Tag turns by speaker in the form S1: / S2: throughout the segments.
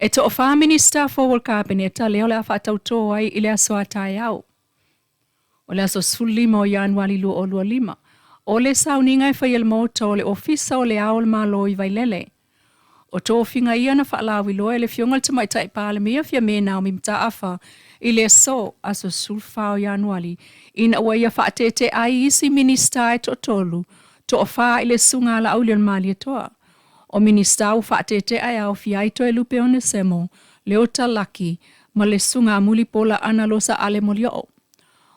S1: E toafa Minista fou o le Kapeneta lea o le a faatautō ai i le aso a taeao. O le aso 15 o Ianuari 2025, o le sauniga e faia e le Maota o le Ofisa o le Ao o le Malo i Vailele. O tofiga ia na faalauiloa e le Afioga i le Tamaitai Palemia Fiame Naomi Mataafa i le aso, aso 14 o Ianuari, ina ua ia faatetea ai isi Minista e toatolu, toafa i le susuga a Laaulialemalietoa. O Minista ua faatetea e aofia ai Toelupe Onesemo, Leota Laki, ma le susuga a Mulipola Anarosa Ale Molioo.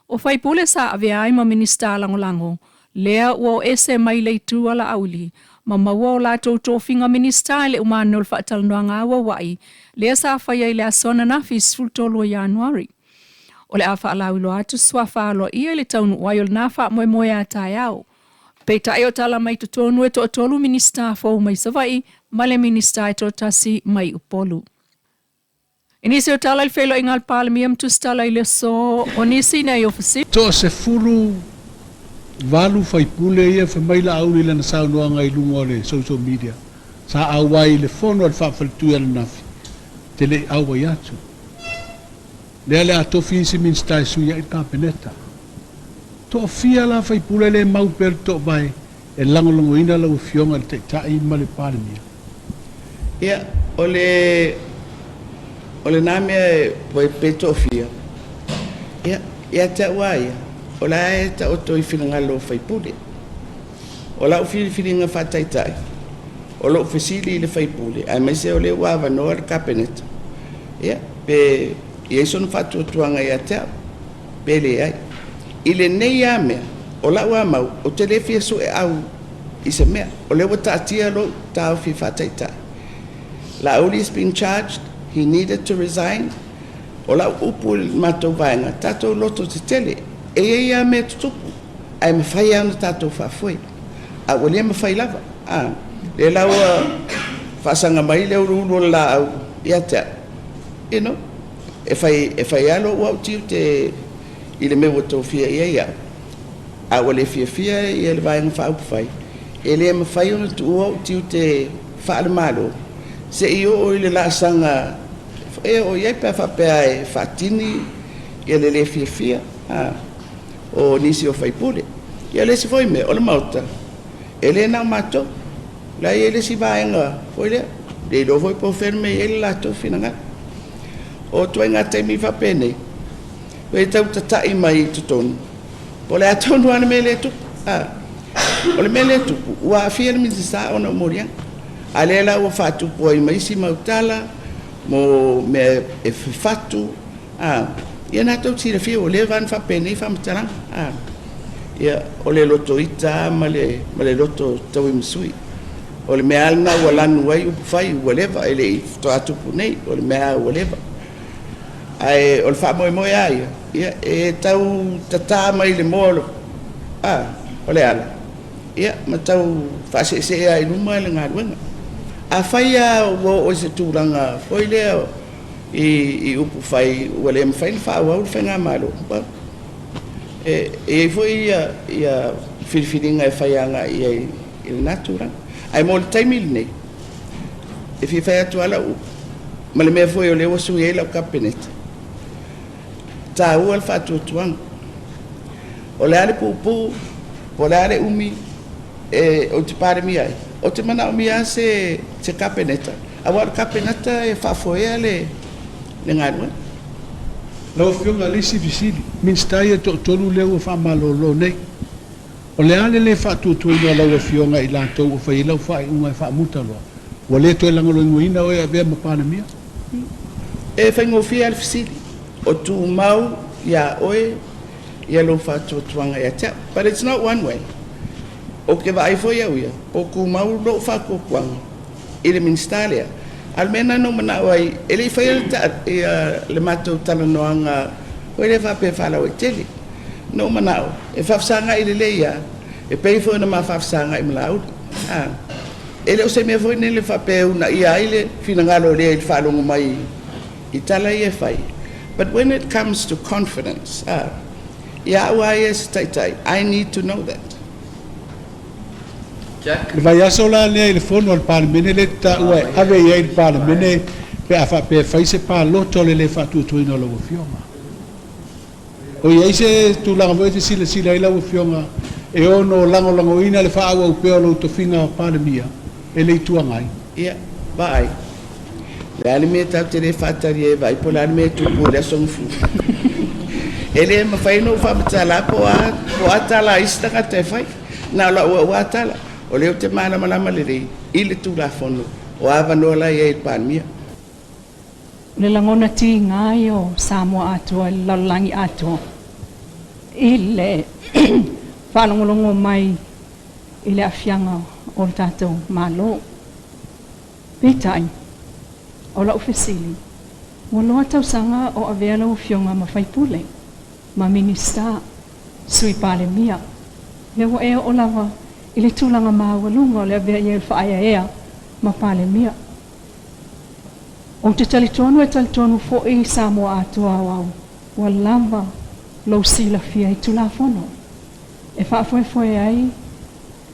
S1: O faipule sa avea ai ma Minista Lagolago, lea ua o ese mai le itu a Laauli, ma maua o latou tofiga Minista i le umano o le faatalanoaga auauai, lea sa faia i le aso ananafi 13 o Ianuari. O le a faalauiloa atu suafa aloaia i le taunuu ai o lena faamoemoe a taeao. Peitai o tala mai totonu e toatolu Minista fou mai Savaii ma le Minista e toatasi mai Upolu. I nisi o tala i le feiloaiga a le Palemia ma Tusitala i le aso, o nisi nei o fesili.
S2: 18 faipule ia fai mai Laauli i lana saunoaga i luga o le social media sa auai i le fono a le faafaletui ananafi te le i auai atu. Lea le a tofi isi Minisita e sui ai le Kapeneta. Toafia la faipule le mau pea le toovae e lagolagoina lau Afioga i le Taitai ma le Palemia?
S3: Ia, o le o lena mea e pe toafia, ia, ia te au lava ia, o la e taoto i finagalo o faipule. O lau filifiliga faataitai, o lou fesili i le faipule, aemaise o lea ua avanoa le Kapeneta, ia, pe i ai sona faatuatuaga ia te au, pe leai. I lenei lava mea, o lau lava mau, ou te le fia sueau i se mea. O lea ua taatia lou taofi faataitai. Laauli has been charged, he needed to resign. O lau upu i le matou vaega, tatou loto tetele, e i ai lava mea tutupu, ae mafai lava ona tatou faafoe. A ua le mafai lava. A, lea la ua faasaga mai le uluulu o le laau ia te au, e fai e fai lava lou au tiute i le mea ua tofia i ai au, a ua le fiafia ia le Vaega Faaupufai, e le mafai ona tuua ou tiute faale-Malo se i oo i le laasaga e oo i ai pe a faapea e faatini ia le le fiafia o nisi o faipule. Ia o le isi foi mea, o le Maota, e le na o matou. La e i ai le isi vaega foi lea, le iloa foi po o fea le mea e i ai le latou finagalo. O ituaiga taimi faapenei, e tau tatai mai i totonu, po o le a tonu lava le mea lea e tupu. O le mea lea e tupu, ua aafia le Minisita ona o moliaga. A lea la ua faatupu ai ma isi mau tala mo mea e fefatu, ia na tou silafia ua leva ona faapenei faamatalaga. Ia, o le loto ita ma le loto tauimasui. O le mea lava lena ua lanu ai upufai ua leva, e le i faatoa tupu nei, o le mea lava ua leva. Ae o le faamoemoe lava ia, ia e tau tata mai le moa o le ala, ia ma tau faaseesee lava i luma le galuega. Afai lava ua oo i se tulaga foi lea i upufai ua le mafai ona faaauau le faigamalo, well, e i ai foi ia filifiliga e fai agai i ai i lena tulaga. Ae mo le taimi lenei, e fia fai atu lava lau upu, ma le mea foi o lea ua sui ai lau Kapeneta, taua le faatuatuaga. O le a le puupuu, po o le a le umi ou te Palemia ai, ou te manaomia lava se Kapeneta, aua o le Kapeneta e faafoea le galuega.
S2: Lau Afioga, le isi fesili, Minisita ia toatolu lea ua faamalolo nei, o le a le le faatuatuaina o lau Afioga i latou ua fai ai lau faaiuga e faamuta loa, ua le toe lagolagoina oe e avea ma Palemia?
S3: E faigofie lava le fesili, o tumau ia oe ia lou faatuatuaga ia te au. But it's not one way. Ou te vaai foi au ia, po o tumau lou faatuatuaga i le Minisita lea. A o le mea lena na ou manao ai, e le i faia le matou talanoaga foi lea faapea faalauaitele. Na ou manao e faafesagai lelei lava, e pei foi ona ma faafesagai ma Laauli. E le o se mea foi lele faapea e uunaia ai le finagalo o lea i le faalogo mai i tala ia e fai. But when it comes to confidence, ia au lava ia se taitai, I need to know that.
S4: Jack.
S2: Le vaiaso la lea i le fono a le Palemene lea te taua e ave i ai le Palemene. Pe a faapea e fai se palota o le lē faatuatuaina o lau Afioga. O i ai se tulaga foi e te silasila ai lau Afioga e ono lagolagoina le faaauau pea o lou tofiga Palemia e le Itu Agai?
S3: Ia, vaai. Le a le mea tatou te le faatali ai e vaai po o le a le mea e tupu i le aso Gafua. E le mafai ona ou faamatala po o a tala a isi tagata e fai. Na o lau au lava tala. O lea ou te malamalama lelei i le Tulafono o avanoa la e i ai i le Palemia.
S1: O le lagona tiga ia o Samoa atoa i le lalolagi atoa i le faalogologo mai i le aafiaga o le tatou Malo. Peitai, o lau fesili, ua loa tausaga o avea lau Afioga ma faipule, ma Minisita, Sui Palemia, lea ua e oo lava i le tulaga maualuga o le avea i ai o le faaeaea ma Palemia. Ou te talitonu e talitonu foi Samoa atoa aoao, ua lava lou silafia i Tulafono e faafoefoe ai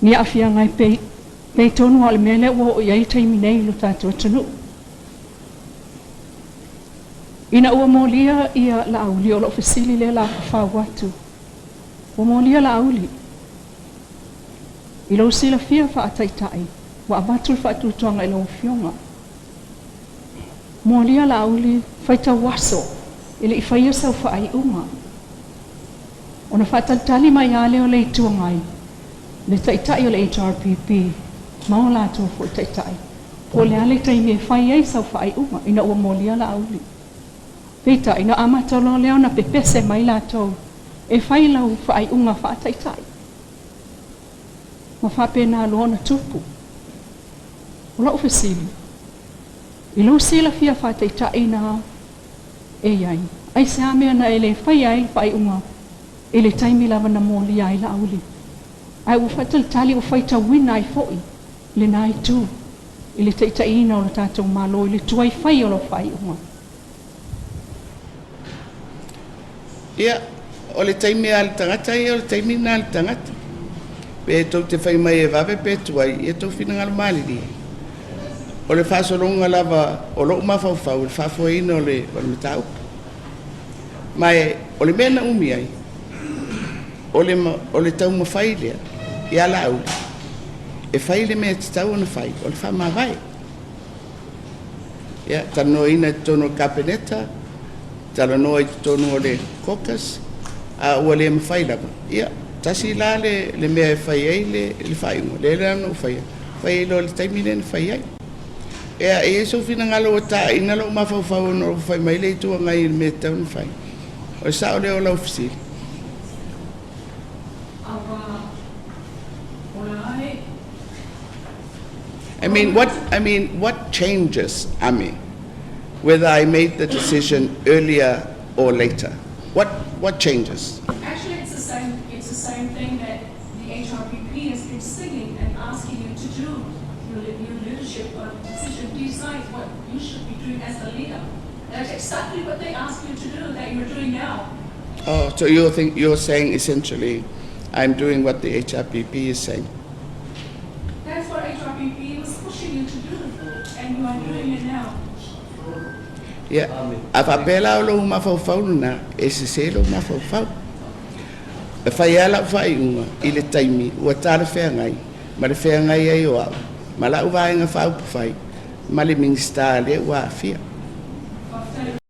S1: ni aafiaga e pei tonu lava o le mea lea ua oo i ai le taimi nei i lo tatou atunuu. Ina ua molia ia Laauli, o lou fesili lea la fafau atu, ua molia Laauli, i lou silafia faataitai, ua avatu le faatuatuaga i lau Afioga. Molia Laauli faitau aso e le i faia sau faaiuga. Ona faatalitali mai lava lea o le Itu Agai, le taitai o le HRPP ma o latou foi taitai, po o le a le taimi e fai ai sau faaiuga ina ua molia Laauli. Peitai, na amata loa lea ona pepese mai latou e fai lau faaiuga faataitai. Ma faapena loa ona tupu. O lau fesili, i lou silafia faataitai na e i ai, aisea mea na e le faia ai le faaiuga i le taimi lava na molia ai Laauli, ae ua faatalitali ua faitauina ai foi lena itu i le taitaiina o le tatou Malo i le tuai fai o lau faaiuga?
S3: Ia, o le taimi lava o le tagata ia, o le taimi lena a le tagata. Pe tou te fai mai e vave pe tuai, ia tou finagalo malilie. O le faasologa lava o lou mafaufau i le faafoeina o le mataupu. Ma o le mea na umi ai, o le taumafai lea ia Laauli e fai le mea e tatau ona fai, o le faamavae. Ia, talanoaina i totonu o le Kapeneta, talanoa i totonu o le caucus, a ua le mafai lava, ia, tasi la le mea e fai ai le faaiuga, lea la na ou faia, fai ai loa i le taimi lea na fai ai. Ea, e i ai sou finagalo ua taina lou mafaufau ona ua fai mai le Itu Agai i le mea e tatau ona fai. O le sao lea o lau fesili.
S1: Aua o la e
S3: I mean, what changes, Ami, whether I made the decision earlier or later? What changes?
S1: Actually, it's the same thing that the HRPP has been singing and asking you to do. Your leadership decision, decide what you should be doing as a leader. That's exactly what they ask you to do that you're doing now.
S3: Oh, so you're saying essentially I'm doing what the HRPP is saying.
S1: That's what HRPP was pushing you to do, and you are doing it now.
S3: Ia, a faapea la o lou mafaufau lena, e sese lou mafaufau. E fai lava lau faaiuga i le taimi ua talafeagai ma le feagai ai o au, ma lau vaega faaupufai, ma le Minisita lea ua aafia.
S1: Faafetai.